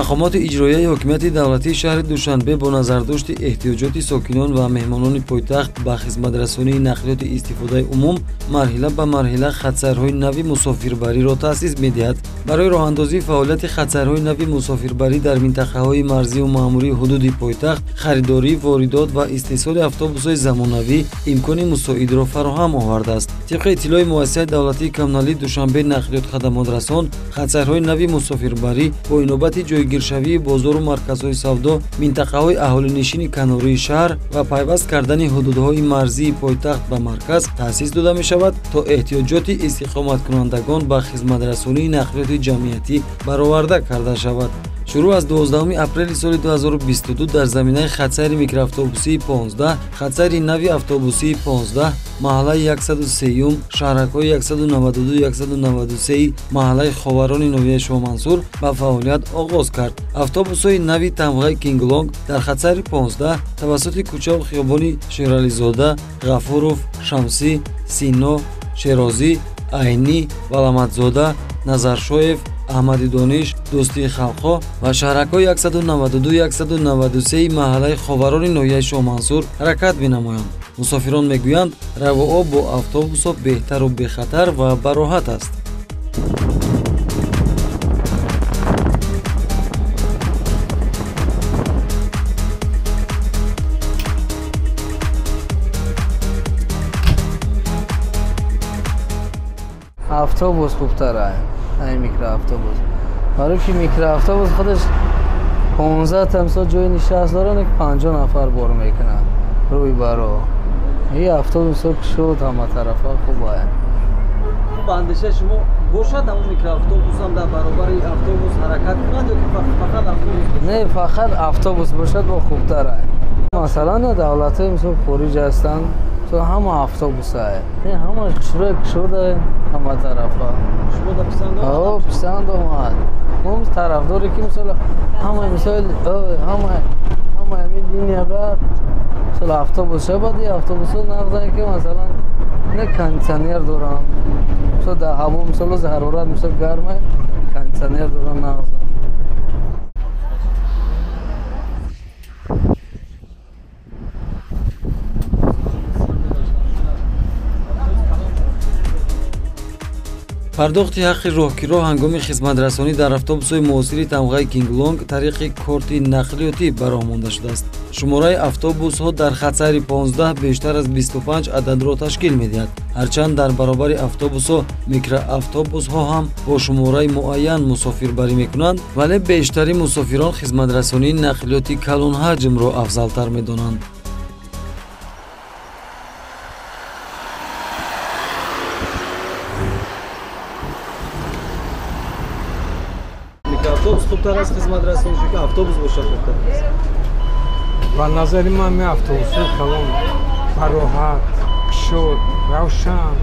Мақомоти иҷроияи ҳокимияти давлатии шаҳри Душанбе бо назардошти эҳтиёҷоти сокинон ва меҳмонони пойтахт ба хизматрасонии нақлиёти истифодаи умум марҳила ба марҳила хатсайрҳои нави мусофирбариро таъсис медиҳад. Барои роҳандозии фаъолияти хатсайрҳои нави мусофирбарӣ дар минтақаҳои марзию маъмурии ҳудуди пойтахт, харидорӣ, воридот ва истеҳсоли автобусҳои замонавӣ имкони мусоидро фароҳам овардааст. Тибқи иттилои муассисаи давлатии коммуналии Душанбе нақлиёт хадамотрасон, хатсайрҳои нави мусофирбарӣ бо инобати ҷойгиршавии бозору марказҳои савдо, минтақаҳои аҳолинишини канории шаҳр ва пайваст кардани ҳудудҳои марзии пойтахт ба марказ таъсис дода мешавад, то эҳтиёҷоти истиқоматкунандагон ба хизматрасонии нақлиёти ҷамъиятӣ бароварда карда шавад. Шурӯъ аз 12 апрели соли 2022 дар заминаи хатсайри микроавтобусии 15, хатсайри нави автобусии 15, маҳаллаи 103, шаҳракҳои 192-193, маҳаллаи Ховарони ноҳияи Шоҳмансур ба фаъолият оғоз кард. Автобусҳои нави тамғаи Кинглонг дар хатсайри 15 тавассути кӯчаву хиёбони Шерализода, Ғафуров, Шамсӣ, Сино, Шерозӣ, Айнӣ, Валаматзода, Назаршоев, Аҳмади Дониш, Дӯстии халқҳо ва шаҳракҳои 192-193 маҳаллаи Ховарони ноҳияи Шоҳмансур ҳаракат менамоянд. Мусофирон мегӯянд, равооб бо автобусҳо беҳтару бехатар ва бароҳат аст. Автобус хубтар ай микроавтобус. Барои ки микроавтобус худаш 15 та мисол ҷои нишаст дорад, ки 50 нафар бор мекунад рӯи баро. Ин автобус шуд ҳама тарафа хуб ай. Ба андешаи шумо бошад ҳамон микроавтобус ҳам дар баробари автобус ҳаракат кунад ё ки фақат автобус бошад? Не, фақат автобус бошад бо хубтар ай. Масалан, давлатҳои мисол хориҷ ҳастанд, ҳама автобус ай. Ҳама хушрӯй кушода ҳама тарафа. Шумо да писанд омад? О, писанд омад. Мо тарафдоре ки мисол ҳама мисол ҳама ҳамин линия ба мисол автобус шабад, ин автобусҳо нағзанд ки масалан не кондитсионер доранд. Мисол дар ҳаво мисол ҳарорат мисол гарма, кондитсионер доранд нағзанд. Пардохти ҳаққи роҳкиро ҳангоми хизматрасонӣ дар автобусҳои муосири тамғаи Кинглонг тариқи корти нақлиётӣ ба роҳ монда шудааст. Шумораи автобусҳо дар хатсайри 15 бештар аз 25 ададро ташкил медиҳад. Ҳарчанд дар баробари автобусҳо микроавтобусҳо ҳам бо шумораи муайян мусофирбарӣ мекунанд, вале бештари мусофирон хизматрасонии нақлиёти калонҳаҷмро афзалтар медонанд. Автобус хубтар аст хизматрасонӣ, ки автобус бошад хубтар аст? Ба назари ман автобусҳои калон бароҳат, кушод, равшан,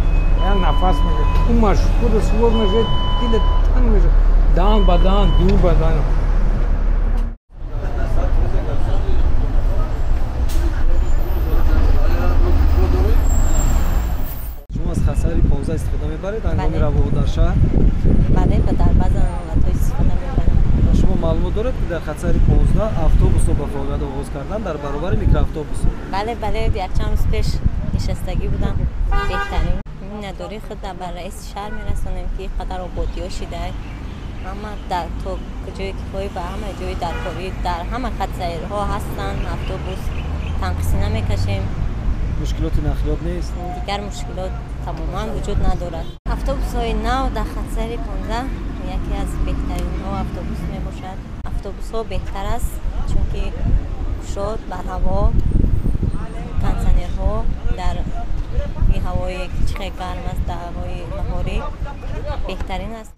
як нафас мегирад. Ӯ маршрутка сувор мешавад, дилат танг мешавад, даҳан ба даҳан, бинӣ ба даҳан. Шумо аз хатсайри 15 истифода мебаред ҳангоми равоҳу дар шаҳр? Бале, дар баъзан ҳолатҳо истифода мебарам. Шумо маълумот доред, ки дар хатсайри 15 автобусҳо ба фаъолият оғоз карданд дар баробари микроавтобусҳо? Бале, бале, якчанд рӯз пеш нишастагӣ будам. Беҳтарин миннатдории худ ба раиси шаҳр мерасонем, ки ин қадар ободиҳо шида. Ҳама дар то ҷое ки хоҳӣ ба ҳама ҷои даркорӣ дар ҳама хатсайрҳо ҳастанд автобус, танқисӣ намекашем. Мушкилоти нақлиёт нест? Дигар мушкилот тамоман вуҷуд надорад. Автобусҳои нав дар хатсайри 15 яке аз беҳтаринҳо автобус мебошад. Автобусҳо беҳтар аст, чунки кушод, барҳаво, кондитсионерҳо дар ҳавое ки чӣ хел гарм аст, дар ҳавои баҳорӣ беҳтарин аст.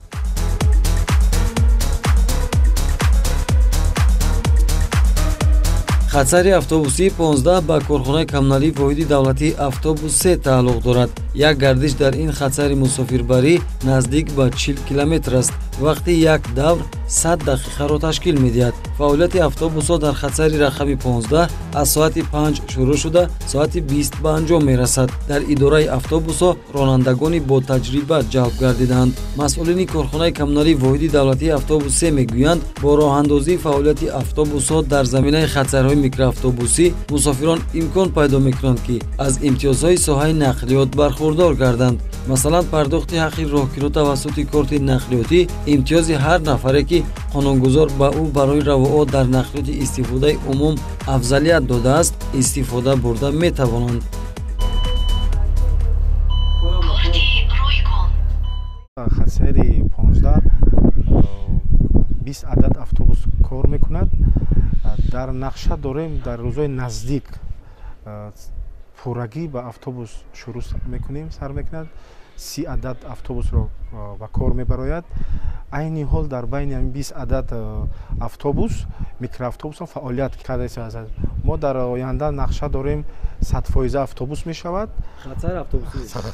Хатсайри автобусии 15 ба корхонаи коммуналии воҳиди давлатии автобус 3 тааллуқ дорад. Як гардиш дар ин хатсайри мусофирбарӣ наздик ба 40 километр аст. Вақти як давр 100 дақиқаро ташкил медиҳад. Фаъолияти автобусҳо дар хатсайри рақами 15 аз соати 5 шурӯъ шуда соати 20 ба анҷом мерасад. Дар идораи автобусҳо ронандагони ботаҷриба ҷалб гардиданд. Масъулини корхонаи коммуналии воҳиди давлатии автобус 3 мегӯянд, бо роҳандозии фаъолияти автобусҳо дар заминаи хатсайрҳои микроавтобусӣ мусофирон имкон пайдо мекунанд, ки аз имтиёзҳои соҳаи нақлиёт бархурдор гарданд. Масалан, пардохти ҳаққи роҳкиро тавассути корти нақлиётӣ имтиёзи ҳар нафаре, ки қонунгузор ба ӯ барои равоат дар нақлиёти истифодаи умум афзалият додааст, истифода бурда метавонанд. Хатсайри 15 20 адад автобус кор мекунад. Дар нақша дорем дар рӯзҳои наздик пуррагӣ ба автобус шурӯъ мекунем, сар мекунад. 30 адад автобусро ба кор мебарояд. Айни ҳол дар байни 20 адад автобус микроавтобусҳо фаъолият кардааст. Мо дар оянда нақша дорем 100% автобус мешавад.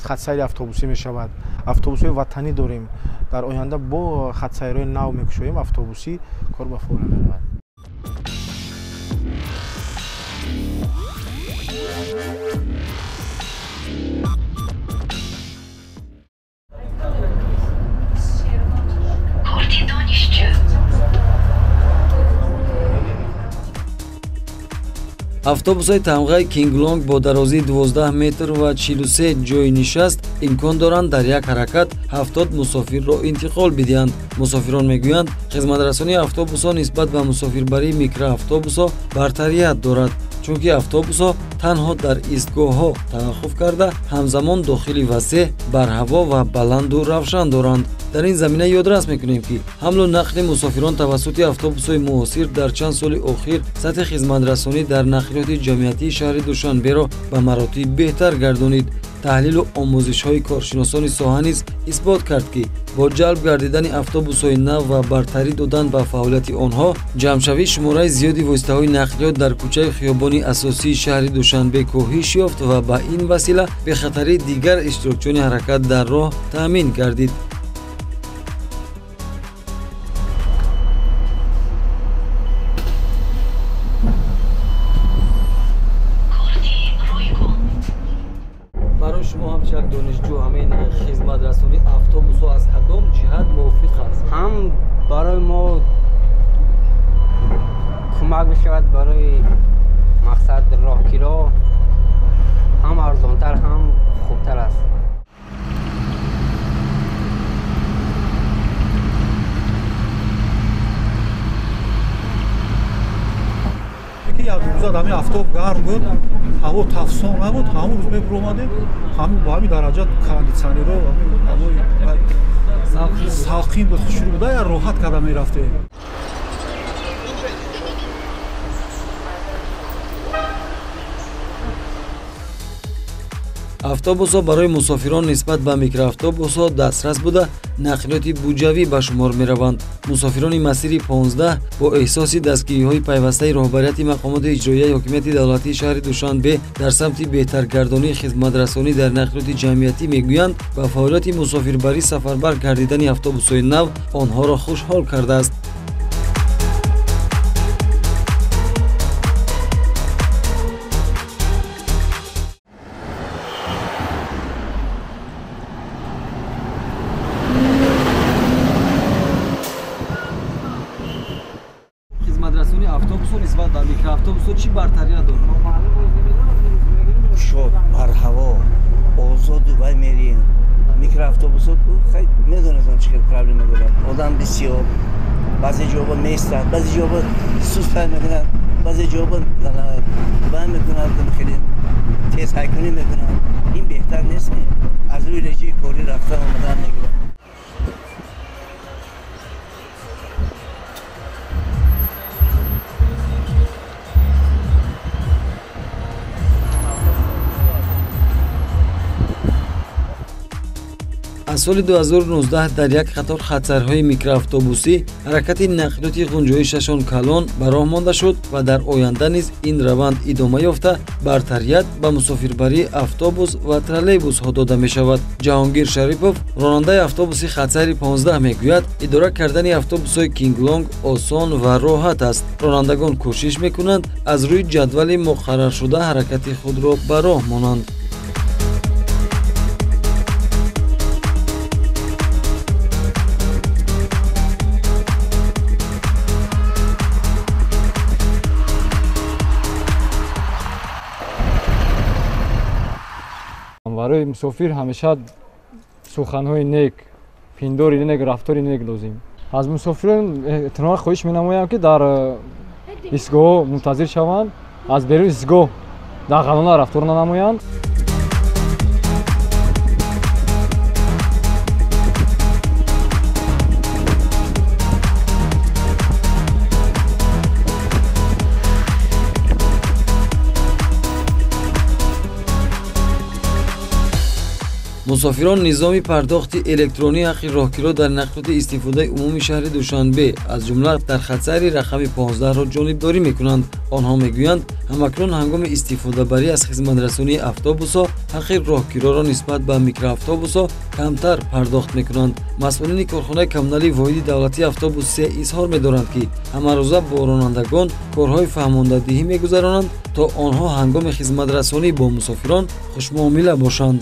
Хатсайри автобусӣ мешавад. Автобусҳои ватанӣ дорем. Дар оянда бо хатсайрҳои нав мекушоем, автобусӣ кор ба фаъолият меравад. Автобусҳои тамғаи Кинглонг бо дарозии 12 метр ва 43 ҷойи нишаст имкон доранд дар як ҳаракат 70 мусофирро интиқол бидиҳанд. Мусофирон мегӯянд, хизматрасонии автобусҳо нисбат ба мусофирбарии микроавтобусҳо бартарият дорад, чунки автобусҳо танҳо дар истгоҳҳо таваққуф карда, ҳамзамон дохили васеъ, барҳаво ва баланду равшан доранд. Дар ин замина ёдрас мекунем, ки ҳамлу нақли мусофирон тавассути автобусҳои муосир дар чанд соли охир сатҳи хизматрасонӣ дар нақлиёти ҷамъиятии шаҳри Душанберо ба маротиб беҳтар гардонид. Таҳлилу омӯзишҳои коршиносони соҳа низ исбот кард, ки бо ҷалб гардидани автобусҳои нав ва бартарӣ додан ба фаъолияти онҳо, ҷамъшавии шумораи зиёди воситаҳои нақлиёт дар кӯчаи хиёбони асосии шаҳри Душанбе коҳиш ёфт ва ба ин васила бехатарии дигар иштирокчиёни ҳаракат дар роҳ таъмин гардид. Барои шумо ҳамчун як донишҷӯ ҳамин хизматрасонии автобусҳо аз кадом ҷиҳат мувофиқ аст? Ҳам барои мо кӯмак мешавад барои мақсад роҳкиро, ҳам арзонтар, ҳам хубтар аст. Як рӯза ҳамин автобус гарм буд, ҳаво тафсон набуд, ҳамон рӯз мебуромадем, ҳамин ба ҳамин дараҷа кондитсионерро, ҳамин ҳавои салқин буд, хушрӯ буд, як роҳат карда мерафтем. Автобусҳо барои мусофирон нисбат ба микроавтобусҳо дастрас буда, нақлиёти буҷавӣ ба шумор мераванд. Мусофирони масири 15 бо эҳсоси дастгириҳои пайвастаи роҳбарияти мақомоти иҷроияи ҳокимияти давлатии шаҳри Душанбе дар самти беҳтаргардонии хизматрасонӣ дар нақлиёти ҷамъиятӣ мегӯянд, ба фаъолияти мусофирбарӣ сафарбар гардидани автобусҳои нав онҳоро хушҳол кардааст. Автобусҳо нисбат ба микроавтобусҳо чӣ бартарият дорад? Кушод, барҳаво, озоду вай мерем. Микроавтобусҳо медонистам чӣ хел проблема дорад. Одам бисёр, баъзе ҷоба меистад, баъзе ҷоба суст пай мекунад, баъзе ҷоба вай мекунад, хеле тез ҳайкунӣ мекунад. Ин беҳтар нест, аз рӯи режаи корӣ рафтан омадан мегирад. Аз Аз соли 2019 дар як қатор хатсайрҳои микроавтобусӣ ҳаракати нақлиёти ғунҷоишашон калон ба роҳ монда шуд ва дар оянда низ ин раванд идома ёфта, бартарият ба мусофирбарии автобус ва троллейбусҳо дода мешавад. Ҷаҳонгир Шарипов, ронандаи автобуси хатсайри 15, мегӯяд, идора кардани автобусҳои Кинглонг осон ва роҳат аст. Ронандагон кӯшиш мекунанд аз рӯи ҷадвали муқарраршуда ҳаракати худро ба роҳ монанд. Барои мусофир ҳамеша суханҳои нек, пиндори нек, рафтори нек лозим. Аз мусофирон эҳтиромона хоҳиш менамоям, ки дар истгоҳҳо мунтазир шаванд, аз берун истгоҳ дағалона рафтор нанамоянд. Мусофирон низоми пардохти электронии ҳаққи роҳкиро дар нақлиёти истифодаи умумии шаҳри Душанбе, аз ҷумла дар хатсайри рақами 15-ро ҷонибдорӣ мекунанд. Онҳо мегӯянд, ҳамакнун ҳангоми истифодабарӣ аз хизматрасонии автобусҳо ҳаққи роҳкироро нисбат ба микроавтобусҳо камтар пардохт мекунанд. Масъулини корхонаи коммуналии воҳиди давлатии автобус 3 изҳор медоранд, ки ҳамарӯза бо ронандагон корҳои фаҳмондадиҳӣ мегузаронанд, то онҳо ҳангоми хизматрасонӣ бо мусофирон хушмуомила бошанд.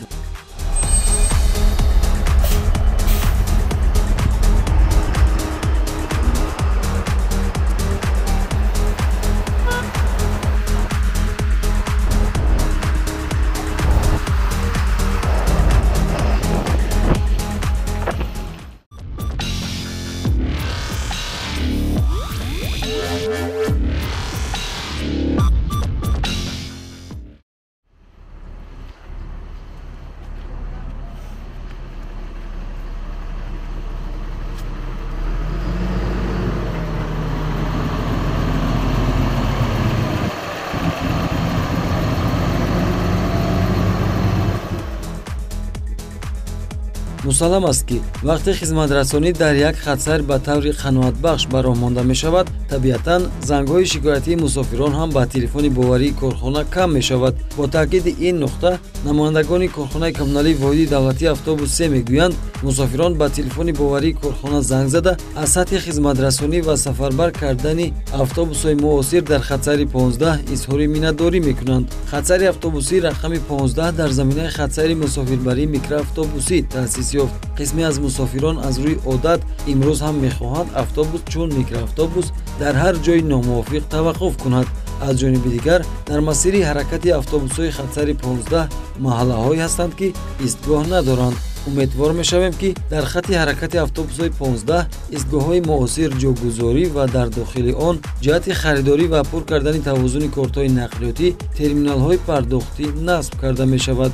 Мусаллам аст, ки вақте хизматрасонӣ дар як хатсайр ба таври қаноатбахш ба роҳ монда мешавад, табиатан зангҳои шикоятии мусофирон ҳам ба телефони боварии корхона кам мешавад. Бо таъкиди ин нуқта, намояндагони корхонаи коммуналии воҳиди давлатии автобус 3 мегӯянд, мусофирон ба телефони боварии корхона занг зада, аз сатҳи хизматрасонӣ ва сафарбар кардани автобусҳои муосир дар хатсайри 15 изҳори миннатдорӣ мекунанд. Хатсайри автобусии рақами 15 дар заминаи хатсайри мусофирбарии микроавтобусӣ таъсис ёфт. Қисме аз мусофирон аз рӯи одат имрӯз ҳам мехоҳанд автобус чун микроавтобус дар ҳар ҷои номувофиқ таваққуф кунад. Аз ҷониби дигар, дар масири ҳаракати автобусҳои хатсайри 15 маҳаллаҳое ҳастанд, ки истгоҳ надоранд. Умедвор мешавем, ки дар хатти ҳаракати автобусҳои 15 истгоҳҳои муосир ҷогузорӣ ва дар дохили он ҷиҳати харидорӣ ва пур кардани тавозуни кортҳои нақлиётӣ терминалҳои пардохтӣ насб карда мешавад.